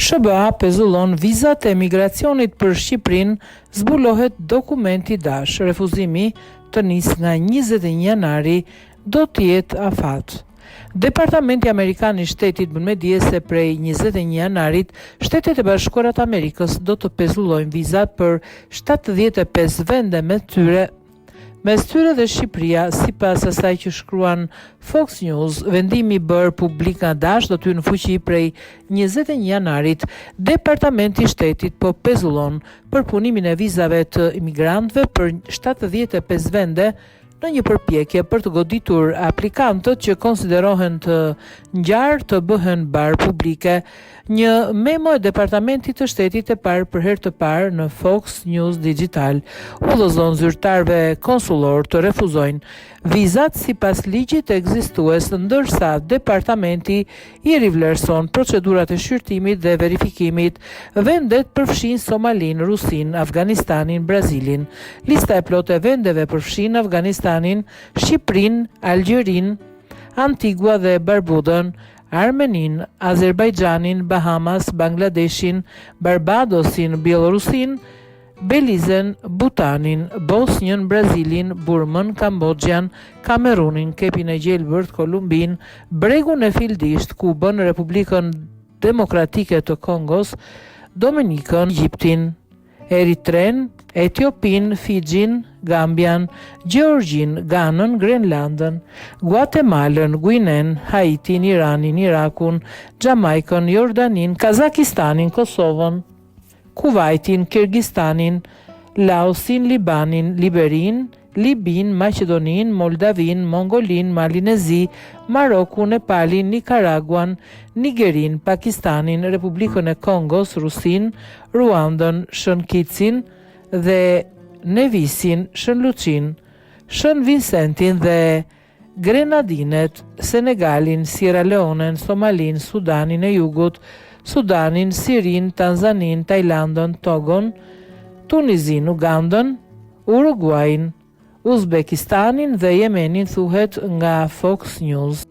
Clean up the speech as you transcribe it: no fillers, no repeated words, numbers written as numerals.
SHBA pezullon vizat e migracionit për Shqipërinë, zbulohet dokumenti dash, refuzimi të nisë nga 21 janari do të jetë afat. Departamenti Amerikan i Shtetit bën me dije se prej 21 janarit, Shtetet e Bashkuara të Amerikës do të pezullojnë vizat për 75 vende me tyre mes tyre dhe Shqipëria, sipas asaj që shkruan Fox News, vendimi i bërë publik nga dash do të hyjë në fuqi prej 21 janarit. Departamenti i Shtetit po pezullon përpunimin e vizave të imigrantëve për 75 vende në një përpjekje për të goditur aplikantët që konsiderohen të ngjarë të bëhen barrë publike. Një memo e Departamentit të Shtetit e parë për herë të parë në Fox News Digital udhëzon zyrtarëve konsullorë të refuzojnë vizat sipas ligjit ekzistues, ndërsa departamenti i rivlerëson procedurat e shqyrtimit dhe verifikimit. Vendet përfshijnë Somalinë, Rusinë, Afganistanin, Brazilin. Lista e plotë e vendeve përfshin Afganistanin, Shqipërinë, Algjerinë, Antigua dhe Barbudën, Armeninë, Azerbajxhanin, Bahamas, Bangladeshin, Barbadosin, Bjellorusinë, Belizen, Butanin, Bosnjën, Brazilin, Burmën, Kamboxhian, Kamerunin, Kepin e Gjelbërt, Kolumbinë, Bregun e Fildishtë, Kubën, Republikën Demokratike të Kongos, Dominikën, Egjiptin, Eritrenë, Etiopinë, Fixhin, Gambian, Gjeorgjinë, Ganën, Grenlandën, Guatemalën, Guinenë, Haitin, Iranin, Irakun, Xhamajkën, Jordaninë, Kazakistanin, Kosovën, Kuvajtin, Kirgistanin, Laosin, Libanin, Liberinë, Libinë, Maqedoninë, Moldavinë, Mongolinë, Malin e Zi, Marokun, Nepalin, Nikaraguan, Nigerinë, Pakistanin, Republikën e Kongos, Rusinë, Ruandën, Shën Kitsin dhe Nevisin, Shën Luçinë, Shën Vincentin dhe Grenadinet, Senegalin, Sierra Leonen, Somalinë, Sudanin e Jugut, Sudanin, Sirinë, Tanzaninë, Tajlandën, Togon, Tunizinë, Ugandën, Uruguain, Uzbekistanin dhe Jemenin thuhet nga Fox News.